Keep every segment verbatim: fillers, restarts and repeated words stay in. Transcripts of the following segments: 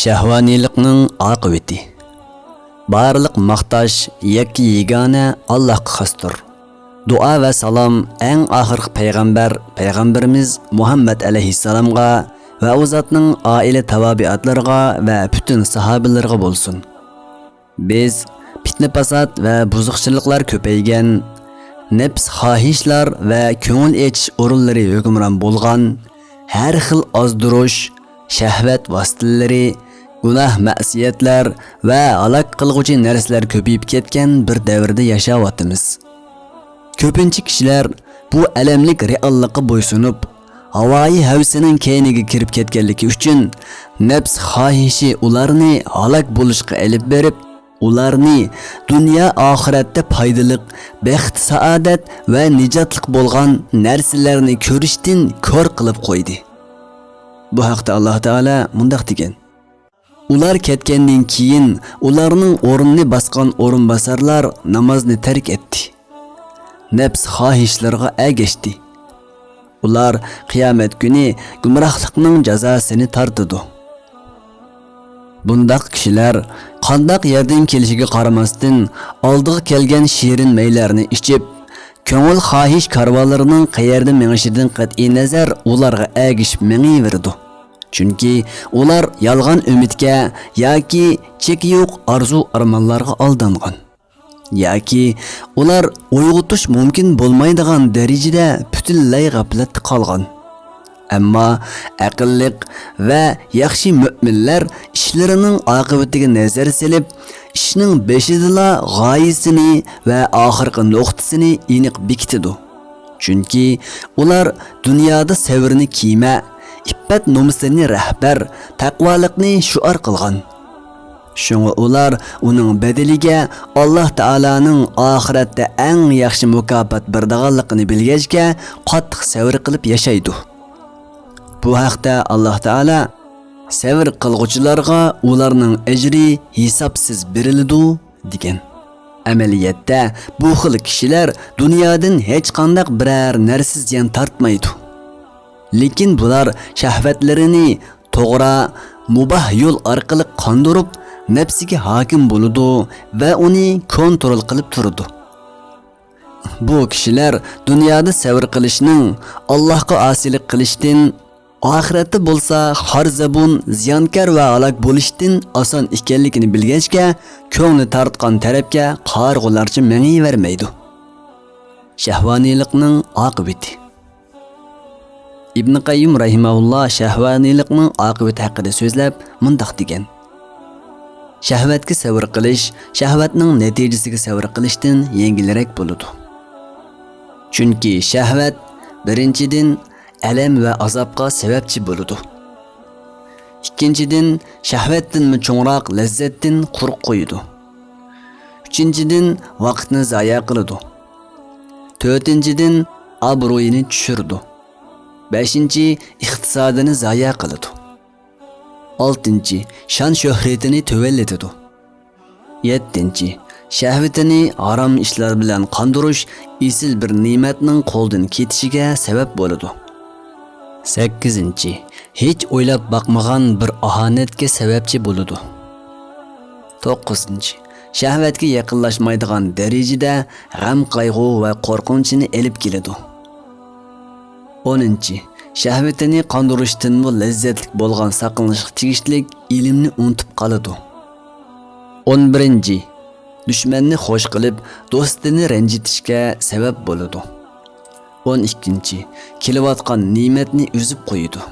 شەھۋانىيلىقنىڭ ئاقىۋىتى. بارلىق ماختاش يەككە يېگانە ئاللاھقا خاستۇر. دۇئا ۋە سالام ئەڭ ئاخىرقى پەيغەمبەر، پەيغەمبىرىمىز مۇھەممەد ئەلەيھىسسالامغا ۋە ئۇ زاتنىڭ ئائىلە تاۋابىئاتلىرىغا ۋە پۈتۈن ساھابىلىرىغا بولسۇن. بىز پىتنە-پاسات ۋە بۇزۇقچىلىقلار كۆپەيگەن، نەپس خاھىشلار ۋە كۆڭۈل ئېچىش ئورۇنلىرى ھۆكۈمران بولغان، ھەر خىل ئازدۇرۇش، شەھۋەت ۋاسىتىلىرى، گۇناھ-مەسىيەتلەر ۋە ھالاك قىلغۇچى نەرسىلەر كۆپىيىپ كەتكەن بىر دەۋردە ياشاۋاتىمىز. كۆپىنچە كىشىلەر بۇ ئەلەملىك رېئاللىققا بويسۇنۇپ، ھاۋايى ھەۋىسىنىڭ كەينىگە كىرىپ كەتكەنلىكى ئۈچۈن، نەپس خاھىشى ئۇلارنى ھالاك بولۇشقا ئېلىپ بېرىپ، ئۇلارنى دۇنيا ئاخىرەتتە پايدىلىق، بەخت-سائادەت ۋە نىجاتلىق بولغان نەرسىلەرنى كۆرۈشتىن كور قىلىپ قويدى. بۇ ھەقتە ئاللاھ تائالا مۇنداق دېگەن: ئۇلار كەتكەندىن كېيىن، ئۇلارنىڭ ئورنىنى باسقان ئورۇنباسارلار نامازنى تەرك ئەتتى، نەپس خاھىشلىرىغا ئەگەشتى. ئۇلار قىيامەت كۈنى گۇمراھلىقنىڭ جازاسىنى تارتىدۇ. بۇنداق كىشىلەر قانداق يەردىن كېلىشىگە قارىماستىن، ئالدىغا كەلگەن شېرىن مەيلەرنى ئىچىپ، كۆڭۈل خاھىش كارۋانلىرىنىڭ قەيەردە مېڭىشىدىن قەتئىينەزەر، ئۇلارغا ئەگىشىپ مېڭىۋېرىدۇ. چۈنكى ئۇلار يالغان ئۈمىدكە ياكى چېكى يوق ئارزۇ-ئارمانلارغا ئالدانغان. ياكى ئۇلار ئويغىتىش مۇمكىن بولمايدىغان دەرىجىدە پۈتۈنلەي غەپلەتتە قالغان. ئەمما ئەقىللىق ۋە ياخشى مۆمىنلەر ئىشلىرىنىڭ ئاقىۋىتىگە نەزەر سېلىپ، ئىشنىڭ بېشىدىلا غايىسىنى ۋە ئاخىرقى نۇقتىسىنى ئېنىق بېكىتىدۇ. چۈنكى ئۇلار دۇنيادا سەۋرنى كېمە، ئىپپەت-نومۇسنى رەھبەر، تەقۋالىقنى شوئار قىلغان. شۇڭا ئۇلار ئۇنىڭ بەدىلىگە ئاللاھ تائالانىڭ ئاخىرەتتە ئەڭ ياخشى مۇكاپات بېرىدىغانلىقىنى بىلگەچكە، قاتتىق سەۋر قىلىپ ياشايدۇ. بۇ ھەقتە ئاللاھ تائالا: «سەۋر قىلغۇچىلارغا ئۇلارنىڭ ئەجرى ھېسابسىز بېرىلىدۇ» دېگەن. ئەمەلىيەتتە، بۇ خىل كىشىلەر دۇنيادىن ھېچقانداق بىرەر نەرسە زىيان تارتمايدۇ. لېكىن بۇلار شەھۋەتلىرىنى توغرا، مۇباھ يول ئارقىلىق قاندۇرۇپ، نەپسىگە ھاكىم بولىدۇ ۋە ئۇنى كونترول قىلىپ تۇرىدۇ. بۇ كىشىلەر دۇنيادا سەۋر قىلىشنىڭ، ئاللاھقا ئاسىيلىق قىلىشتىن، ئاخىرەتتە بولسا خار-زەبۇن، زىيانكار ۋە ھالاك بولۇشتىن ئاسان ئىكەنلىكىنى بىلگەچكە، كۆڭلى تارتقان تەرەپكە قارىغۇلارچە مېڭىۋەرمەيدۇ. شەھۋانىيلىقنىڭ ئاقىۋىتى. ئىبن قەييىم رەھىمەھۇللا شەھۋانىيلىقنىڭ ئاقىۋىتى ھەققىدە سۆزلەپ مۇنداق دېگەن: شەھۋەتكە سەۋر قىلىش شەھۋەتنىڭ نەتىجىسىگە سەۋر قىلىشتىن يەڭگىلرەك بولىدۇ. چۈنكى شەھۋەت، بىرىنچىدىن، ئەلەم ۋە ئازابقا سەۋەبچى بولىدۇ. ئىككىنچىدىن، شەھۋەتتىنمۇ چوڭراق لەززەتتىن قۇرۇق قويىدۇ. ئۈچىنچىدىن، ۋاقىتنى زايە قىلىدۇ. تۆتىنچىدىن، ئابرۇيىنى چۈشۈرىدۇ. بەشىنچى، ئىقتىسادىنى زايە قىلىدۇ. ئالتىنچى، شان-شۆھرىتىنى تۆۋەنلىتىدۇ. يەتتىنچى، شەھۋىتىنى ھارام ئىشلار بىلەن قاندۇرۇش ئېسىل بىر نېمەتنىڭ قولدىن كېتىشىگە سەۋەب بولىدۇ. سەككىزىنچى، ھېچ ئويلاپ باقمىغان بىر ئاھانەتكە سەۋەبچى بولىدۇ. توققۇزىنچى، شەھۋەتكە يېقىنلاشمايدىغان دەرىجىدە غەم-قايغۇ ۋە قورقۇنچنى ئېلىپ كېلىدۇ. ئونىنچى، شەھۋىتىنى قاندۇرۇشتىنمۇ لەززەتلىك بولغان ساقلىنىشقا تېگىشلىك ئىلىمنى ئۇنتۇپ قالىدۇ. ئون بىرىنچى، دۈشمەننى خوش قىلىپ، دوستىنى رەنجىتىشكە سەۋەب بولىدۇ. ئون ئىككىنچى، كېلىۋاتقان نېمەتنى ئۈزۈپ قويىدۇ.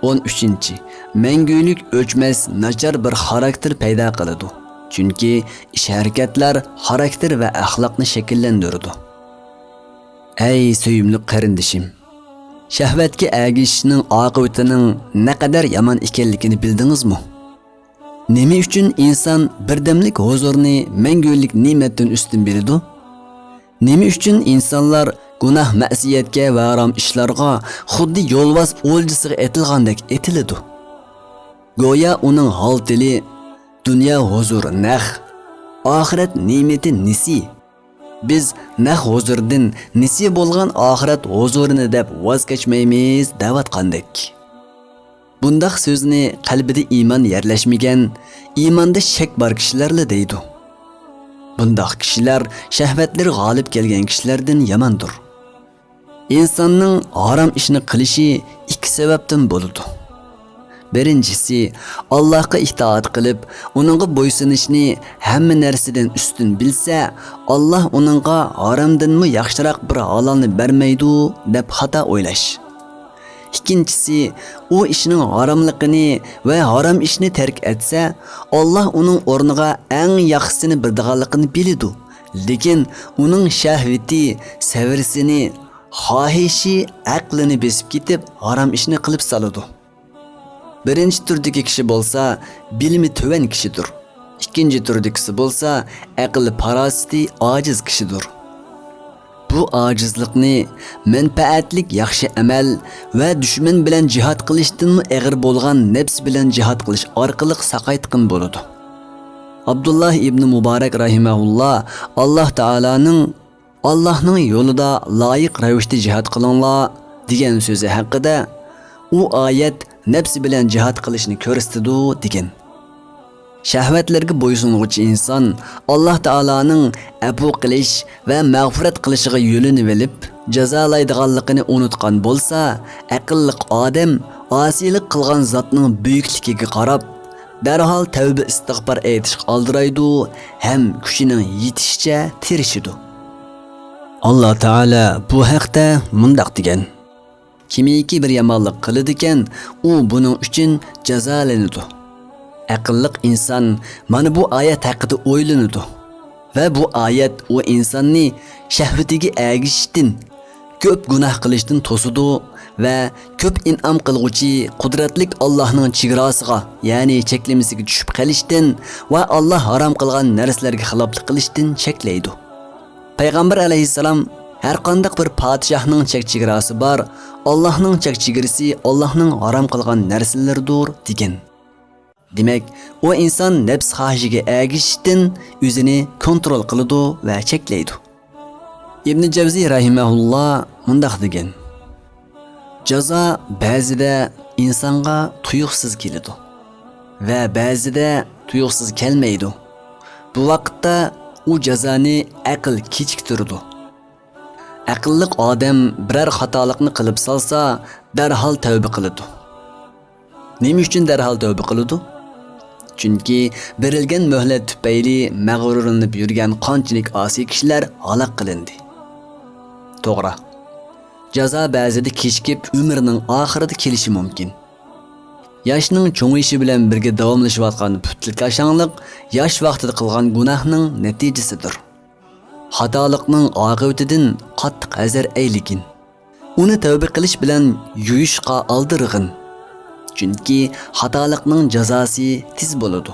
ئون ئۈچىنچى، مەڭگۈلۈك ئۆچمەس ناچار بىر خاراكتېر پەيدا قىلىدۇ. چۈنكى ئىش-ھەرىكەتلەر خاراكتېر ۋە ئەخلاقنى شەكىللەندۈرىدۇ. ئەي سۆيۈملۈك قېرىندىشىم! شەھۋەتكە ئەگىشىشنىڭ ئاقىۋىتىنىڭ نەقەدەر يامان ئىكەنلىكىنى بىلدىڭىزمۇ؟ نېمە ئۈچۈن ئىنسان بىردەملىك ھۇزۇرنى مەڭگۈلۈك نېمەتتىن ئۈستۈن بىلىدۇ؟ نېمە ئۈچۈن ئىنسانلار گۇناھ-مەسىيەتكە ۋە ھارام ئىشلارغا خۇددى يولۋاس ئولجىسىغا ئېتىلغاندەك ئېتىلىدۇ؟ گويا ئۇنىڭ ھال-تىلى، دۇنيا ھۇزۇرى نەق، ئاخىرەت نېمىتى نېسى. بىز نەق ھۇزۇردىن نېسى بولغان ئاخىرەت ھۇزۇرىنى دەپ ۋاز كەچمەيمىز دەۋاتقاندەك. بۇنداق سۆزنى قەلبىدە ئىمان يەرلەشمىگەن، ئىماندا شەك بار كىشىلەرلا دەيدۇ. بۇنداق كىشىلەر شەھۋەتلىرى غالىب كەلگەن كىشىلەردىن ياماندۇر. ئىنساننىڭ ھارام ئىشنى قىلىشى ئىككى سەۋەبتىن بولىدۇ. بىرىنچىسى، ئاللاھقا ئىتائەت قىلىپ، ئۇنىڭغا بويسۇنۇشنى ھەممە نەرسىدىن ئۈستۈن بىلسە، ئاللاھ ئۇنىڭغا ھارامدىنمۇ ياخشىراق بىر ھالالنى بەرمەيدۇ، دەپ خاتا ئويلاش. ئىككىنچىسى، ئۇ ئىشنىڭ ھاراملىقىنى ۋە ھارام ئىشنى تەرك ئەتسە، ئاللاھ ئۇنىڭ ئورنىغا ئەڭ ياخشىسىنى بېرىدىغانلىقىنى بىلىدۇ. لېكىن ئۇنىڭ شەھۋىتى، سەۋرسىنى، خاھىشى ئەقلىنى بېسىپ كېتىپ، ھارام ئىشنى قىلىپ سالىدۇ. بىرىنچى تۈردىكى كىشى بولسا بىلىمى تۆۋەن كىشىدۇر. ئىككىنچى تۈردىكىسى بولسا ئەقىل پاراسىتى ئاجىز كىشىدۇر. بۇ ئاجىزلىقنى مەنپەئەتلىك ياخشى ئەمەل ۋە دۈشمەن بىلەن جىھاد قىلىشتىنمۇ ئېغىر بولغان نەپس بىلەن جىھاد قىلىش ئارقىلىق ساقايتقىلى بولىدۇ. ئابدۇللا ئىبنى مۇبارەك رەھىمەھۇللا، ئاللاھ تائالانىڭ «ئاللاھنىڭ يولىدا لايىق رەۋىشتە جىھاد قىلىڭلار» دېگەن سۆزى ھەققىدە، ئۇ ئايەت نەپسى بىلەن جىھاد قىلىشنى كۆرسىتىدۇ، دېگەن. شەھۋەتلەرگە بويسۇنغۇچى ئىنسان ئاللاھ تائالانىڭ ئەپۇ قىلىش ۋە مەغپىرەت قىلىشىغا يۆلىنىۋېلىپ، جازالايدىغانلىقىنى ئۇنتقان بولسا، ئەقىللىق ئادەم ئاسىيلىق قىلغان زاتنىڭ بۈيۈكلۈكىگە قاراپ، دەرھال تەۋبە ئىستىغپار ئېيتىشقا ئالدىرايدۇ ھەم كۈچىنىڭ يېتىشىچە تىرىشىدۇ. ئاللاھ تائالا بۇ ھەقتە مۇنداق دېگەن: «كىمكى بىر يامانلىق قىلىدىكەن، ئۇ بۇنىڭ ئۈچۈن جازالىنىدۇ.» ئەقىللىق ئىنسان مانا بۇ ئايەت ھەققىدە ئويلىنىدۇ ۋە بۇ ئايەت ئۇ ئىنساننى شەھۋىتىگە ئەگىشىشتىن، كۆپ گۇناھ قىلىشتىن توسىدۇ ۋە كۆپ ئىنئام قىلغۇچى قۇدرەتلىك ئاللاھنىڭ چېگراسىغا، يەنى چەكلىمىسىگە چۈشۈپ قېلىشتىن ۋە ئاللاھ ھارام قىلغان نەرسىلەرگە خىلاپلىق قىلىشتىن چەكلەيدۇ. پەيغەمبەر ئەلەيھىسسالام: «ھەرقانداق بىر پادىشاھنىڭ چەك-چېگراسى بار، ئاللاھنىڭ چەك-چېگرىسى ئاللاھنىڭ ھارام قىلغان نەرسىلىرىدۇر» دېگەن. دېمەك، ئۇ ئىنسان نەپس خاھىشىگە ئەگىشىشتىن ئۆزىنى كونترول قىلىدۇ ۋە چەكلەيدۇ. ئىبنى جەۋزى رەھىمەھۇللا مۇنداق دېگەن: «جازا بەزىدە ئىنسانغا تۇيۇقسىز كېلىدۇ ۋە بەزىدە تۇيۇقسىز كەلمەيدۇ. بۇ ۋاقىتتا ئۇ جازانى ئەقىل كېچىكتۈرىدۇ. ئەقىللىق ئادەم بىرەر خاتالىقنى قىلىپ سالسا، دەرھال تەۋبە قىلىدۇ.» نېمە ئۈچۈن دەرھال تەۋبە قىلىدۇ؟ چۈنكى بېرىلگەن مۆھلەت تۈپەيلى مەغرۇرلىنىپ يۈرگەن قانچىلىك ئاسىي كىشىلەر ھالاك قىلىندى. توغرا، جازا بەزىدە كېچىكىپ، ئۆمرىنىڭ ئاخىرىدا كېلىشى مۇمكىن. ياشنىڭ چوڭىيىشى بىلەن بىرگە داۋاملىشىۋاتقان پۇتلىكاشاڭلىق ياش ۋاقتىدا قىلغان گۇناھنىڭ نەتىجىسىدۇر. خاتالىقنىڭ ئاقىۋىتىدىن قاتتىق ھەزەر ئەيلىگىن. ئۇنى تەۋبە قىلىش بىلەن يۇيۇشقا ئالدىرىغىن. چۈنكى خاتالىقنىڭ جازاسى تېز بولىدۇ.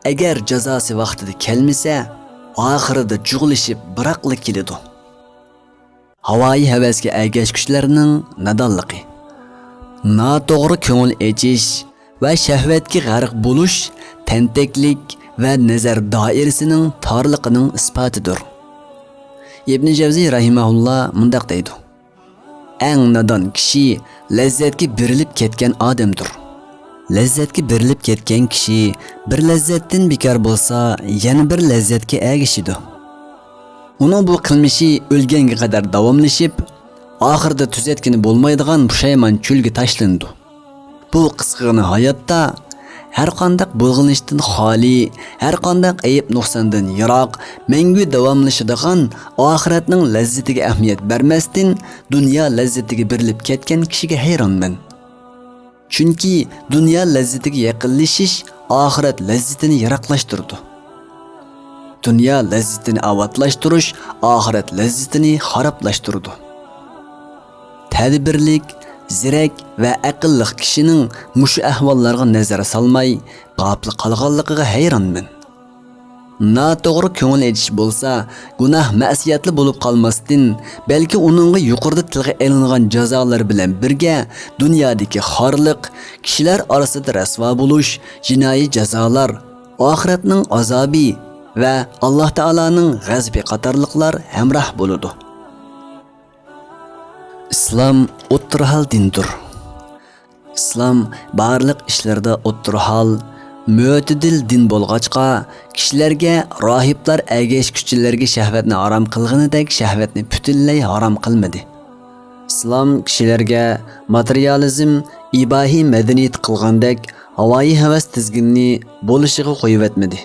ئەگەر جازاسى ۋاقتىدا كەلمىسە، ئاخىرىدا جۇغلىشىپ بىراقلا كېلىدۇ. ھاۋايى ھەۋەسكە ئەگەشكۈچىلەرنىڭ نادانلىقى. ناتوغرا كۆڭۈل ئېچىش ۋە شەھۋەتكە غەرق بولۇش تەنتەكلىك ۋە نەزەر دائىرىسىنىڭ تارلىقىنىڭ ئىسپاتىدۇر. ئىبنى جەۋزى رەھىمەھۇللا مۇنداق دەيدۇ: «ئەڭ نادان كىشى لەززەتكە بېرىلىپ كەتكەن ئادەمدۇر. لەززەتكە بېرىلىپ كەتكەن كىشى بىر لەززەتتىن بىكار بولسا، يەنە بىر لەززەتكە ئەگىشىدۇ. ئۇنىڭ بۇ قىلمىشى ئۆلگەنگە قەدەر داۋاملىشىپ، ئاخىرىدا تۈزەتكىلى بولمايدىغان پۇشايمان چۆلگە تاشلىنىدۇ.» بۇ قىسقىغىنە ھاياتتا ھەرقانداق بۇلغىنىشتىن خالىي، ھەرقانداق ئەيىب-نۇقساندىن يىراق، مەڭگۈ داۋاملىشىدىغان ئاخىرەتنىڭ لەززىتىگە ئەھمىيەت بەرمەستىن، دۇنيا لەززىتىگە بېرىلىپ كەتكەن كىشىگە ھەيرانمەن. چۈنكى دۇنيا لەززىتىگە يېقىنلىشىش ئاخىرەت لەززىتىنى يىراقلاشتۇرىدۇ. دۇنيا لەززىتىنى ئاۋاتلاشتۇرۇش ئاخىرەت لەززىتىنى خارابلاشتۇرىدۇ. تەدبىرلىك، زېرەك ۋە ئەقىللىق كىشىنىڭ مۇشۇ ئەھۋاللارغا نەزەر سالماي، غاپىل قالغانلىقىغا ھەيرانمەن. ناتوغرا كۆڭۈل ئېچىش بولسا، گۇناھ-مەسىيەتلا بولۇپ قالماستىن، بەلكى ئۇنىڭغا يۇقىرىدا تىلغا ئېلىنغان جازالار بىلەن بىرگە دۇنيادىكى خارلىق، كىشىلەر ئارىسىدا رەسۋا بولۇش، جىنايى جازالار، ئاخىرەتنىڭ ئازابى ۋە ئاللاھ تائالانىڭ غەزىپى قاتارلىقلار ھەمراھ بولىدۇ. ئىسلام ئوتتۇرا ھال دىندۇر. ئىسلام بارلىق ئىشلىرىدا ئوتتۇرا ھال، مۆتىدىل دىن بولغاچقا، كىشىلەرگە راھىبلار ئەگەشكۈچىلەرگە شەھۋەتنى ھارام قىلغىنىدەك شەھۋەتنى پۈتۈنلەي ھارام قىلمىدى. ئىسلام كىشىلەرگە ماتېرىيالىزم، ئىباھىي مەدەنىيەت قىلغاندەك ھاۋايى ھەۋەس تىزگىنىنى بولۇشىغا قويۇۋەتمىدى.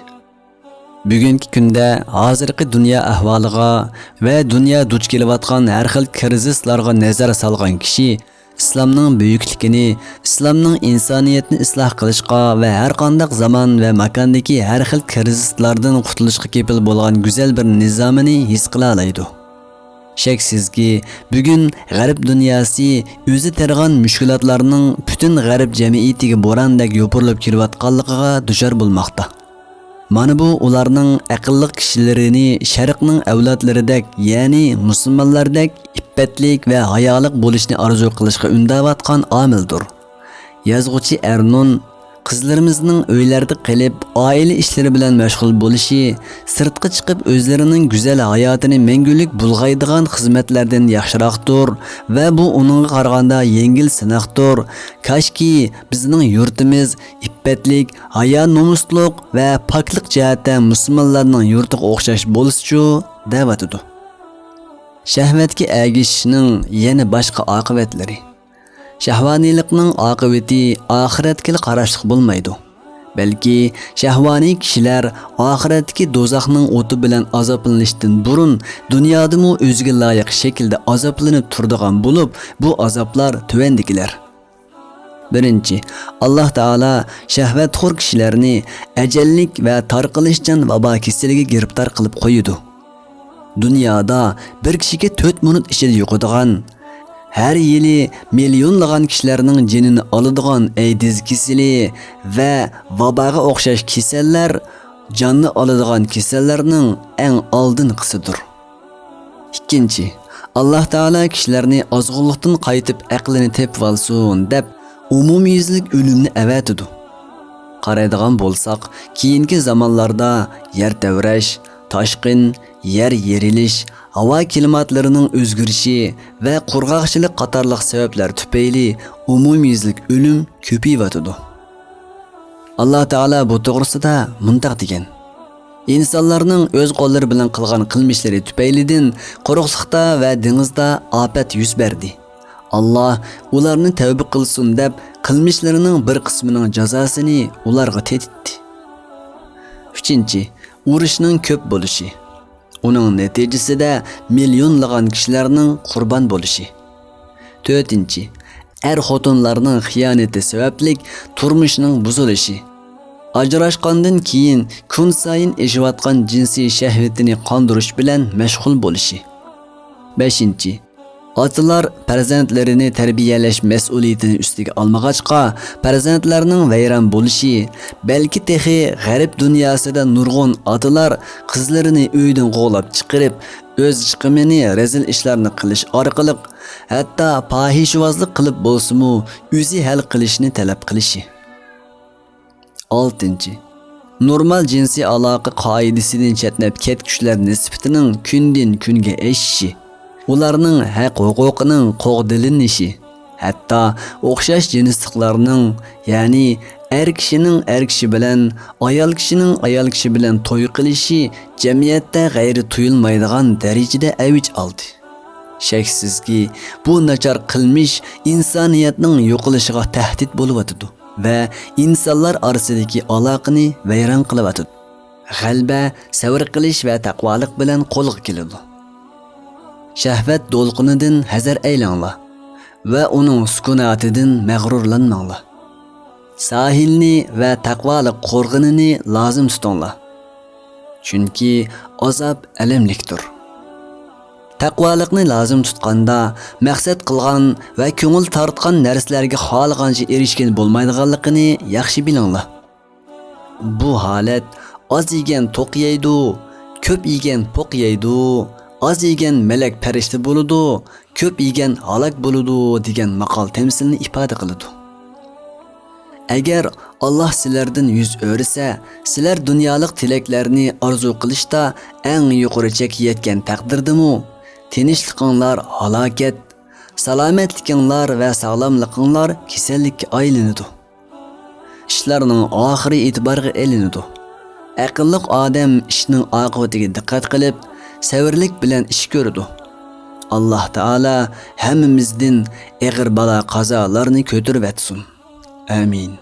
بۈگۈنكى كۈندە ھازىرقى دۇنيا ئەھۋالىغا ۋە دۇنيا دۇچ كېلىۋاتقان ھەر خىل كىرىزىسلارغا نەزەر سالغان كىشى ئىسلامنىڭ بۈيۈكلۈكىنى، ئىسلامنىڭ ئىنسانىيەتنى ئىسلاھ قىلىشقا ۋە ھەر قانداق زامان ۋە ماكاندىكى ھەر خىل كىرىزىسلاردىن قۇتۇلۇشقا كېپىل بولغان گۈزەل بىر نىزامىنى ھېس قىلالايدۇ. شەكسىزكى، بۈگۈن غەرب دۇنياسى ئۆزى تېرىغان مۈشكۈلاتلارنىڭ پۈتۈن غەرب جەمئىيىتىگە بوراندەك يوپۇرۇلۇپ كېلىۋاتقانلىقىغا دۇچار بولماقتا. مانا بۇ ئۇلارنىڭ ئەقىللىق كىشىلىرىنى شەرقنىڭ ئەۋلادلىرىدەك، يەنى مۇسۇلمانلاردەك ئىپپەتلىك ۋە ھايالىق بولۇشنى ئارزۇ قىلىشقا ئۈندەۋاتقان ئامىلدۇر. يازغۇچى ئەرنون، قىزلىرىمىزنىڭ ئۆيلەردە قېلىپ، ئائىلە ئىشلىرى بىلەن مەشغۇل بولۇشى، سىرتقا چىقىپ ئۆزلىرىنىڭ گۈزەل ھاياتىنى مەڭگۈلۈك بۇلغايدىغان خىزمەتلەردىن ياخشىراقتۇر ۋە بۇ ئۇنىڭغا قارىغاندا يەڭگىل سىناقتۇر. كاشكى بىزنىڭ يۇرتىمىز ئىپپەتلىك، ھايا-نومۇسلۇق ۋە پاكلىق جەھەتتە مۇسۇلمانلارنىڭ يۇرتىغا ئوخشاش بولسىچۇ، دەۋاتىدۇ. شەھۋەتكە ئەگىشىشنىڭ يەنە باشقا ئاقىۋەتلىرى. شەھۋانىيلىقنىڭ ئاقىۋىتى ئاخىرەتكىلا قاراشلىق بولمايدۇ. بەلكى شەھۋانىي كىشىلەر ئاخىرەتتىكى دوزاخنىڭ ئوتى بىلەن ئازابلىنىشتىن بۇرۇن دۇنيادىمۇ ئۆزىگە لايىق شەكىلدە ئازابلىنىپ تۇرىدىغان بولۇپ، بۇ ئازابلار تۆۋەندىكىلەر. بىرىنچى، ئاللاھ تائالا شەھۋەتخور كىشىلەرنى ئەجەللىك ۋە تارقىلىشچان ۋابا كېسىلىگە گىرىپتار قىلىپ قويىدۇ. دۇنيادا بىر كىشىگە تۆت مىنۇت ئىچىدە يۇقىدىغان، ھەر يىلى مىليونلىغان كىشىلەرنىڭ جېنىنى ئالىدىغان ئەيدىز كېسىلى ۋە ۋاباغا ئوخشاش كېسەللەر جاننى ئالىدىغان كېسەللەرنىڭ ئەڭ ئالدىنقىسىدۇر. ئىككىنچى، ئاللاھ تائالا كىشىلەرنى ئازغۇنلۇقتىن قايتىپ ئەقلىنى تېپىۋالسۇن دەپ ئومۇميۈزلۈك ئۆلۈمنى ئەۋەتىدۇ. قارايدىغان بولساق، كېيىنكى زامانلاردا يەر تەۋرەش، تاشقىن، يەر يېرىلىش، ھاۋا كىلىماتلىرىنىڭ ئۆزگىرىشى ۋە قۇرغاقچىلىق قاتارلىق سەۋەبلەر تۈپەيلى ئومۇميۈزلۈك ئۆلۈم كۆپىيىۋاتىدۇ. ئاللاھ تائالا بۇ توغرىسىدا مۇنداق دېگەن: ئىنسانلارنىڭ ئۆز قوللىرى بىلەن قىلغان قىلمىشلىرى تۈپەيلىدىن قۇرۇقلۇقتا ۋە دېڭىزدا ئاپەت يۈز بەردى. ئاللاھ ئۇلارنى تەۋبە قىلسۇن دەپ قىلمىشلىرىنىڭ بىر قىسمىنىڭ جازاسىنى ئۇلارغا تېتىتتى. ئۈچىنچى، ئۇرۇشنىڭ كۆپ بولۇشى. ئۇنىڭ نەتىجىسىدە مىليونلىغان كىشىلەرنىڭ قۇربان بولۇشى. تۆتىنچى، ئەر-خوتۇنلارنىڭ خىيانىتى سەۋەبلىك تۇرمۇشنىڭ بۇزۇلۇشى. ئاجراشقاندىن كېيىن كۈنسايىن ئېشىۋاتقان جىنسىي شەھۋىتىنى قاندۇرۇش بىلەن مەشغۇل بولۇشى. بەشىنچى، ئاتىلار پەرزەنتلىرىنى تەربىيەلەش مەسئۇلىيىتىنى ئۈستىگە ئالمىغاچقا، پەرزەنتلەرنىڭ ۋەيران بولۇشى، بەلكى تېخى غەرب دۇنياسىدا نۇرغۇن ئاتىلار قىزلىرىنى ئۆيدىن قوغلاپ چىقىرىپ، ئۆز چىقىمىنى رەزىل ئىشلارنى قىلىش ئارقىلىق، ھەتتا پاھىشىۋازلىق قىلىپ بولسىمۇ، ئۆزى ھەل قىلىشنى تەلەپ قىلىشى. ئالتىنچى، نورمال جىنسىي ئالاقە قائىدىسىدىن چەتنەپ كەتكۈچىلەر نىسبىتىنىڭ كۈندىن-كۈنگە ئېشىشى، ئۇلارنىڭ ھەق-ھوقۇقىنىڭ قوغدىلىنىشى، ھەتتا ئوخشاش جىنسلىقلارنىڭ، يەنى ئەر كىشىنىڭ ئەر كىشى بىلەن، ئايال كىشىنىڭ ئايال كىشى بىلەن توي قىلىشى جەمئىيەتتە غەيرىي تۇيۇلمايدىغان دەرىجىدە ئەۋج ئالدى. شەكسىزكى، بۇ ناچار قىلمىش ئىنسانىيەتنىڭ يوقىلىشىغا تەھدىت بولۇۋاتىدۇ ۋە ئىنسانلار ئارىسىدىكى ئالاقىنى ۋەيران قىلىۋاتىدۇ. غەلىبە سەۋر قىلىش ۋە تەقۋالىق بىلەن قولغا كېلىدۇ. شەھۋەت دولقۇنىدىن ھەزەر ئەيلەڭلار ۋە ئۇنىڭ سۈكۈناتىدىن مەغرۇرلانماڭلار. ساھىلنى ۋە تەقۋالىق قورغىنىنى لازىم تۇتۇڭلار. چۈنكى ئازاب ئەلەملىكتۇر. تەقۋالىقنى لازىم تۇتقاندا، مەقسەت قىلغان ۋە كۆڭۈل تارتقان نەرسىلەرگە خالىغانچە ئېرىشكىلى بولمايدىغانلىقىنى ياخشى بىلىڭلار. بۇ ھالەت «ئاز يېگەن توق يەيدۇ، كۆپ يېگەن پوق يەيدۇ، ئاز يېگەن مەلەك پەرىشتە بولىدۇ، كۆپ يېگەن ھالاك بولىدۇ» دېگەن ماقال تەمسىلنى ئىپادە قىلىدۇ. ئەگەر ئاللاھ سىلەردىن يۈز ئۆرۈسە، سىلەر دۇنيالىق تىلەكلەرنى ئارزۇ قىلىشتا ئەڭ يۇقىرى چەككە يەتكەن تەقدىردىمۇ، تىنچلىقىڭلار ھالاكەت، سالامەتلىكىڭلار ۋە ساغلاملىقىڭلار كېسەللىككە ئايلىنىدۇ. ئىشلارنىڭ ئاخىرى ئېتىبارغا ئېلىنىدۇ. ئەقىللىق ئادەم ئىشنىڭ ئاقىۋىتىگە دىققەت قىلىپ، سەۋرلىك بىلەن ئىش كۆرىدۇ. ئاللاھ تائالا ھەممىمىزدىن ئېغىر بالا-قازالارنى كۆتۈرۈۋەتسۇن. ئامىن.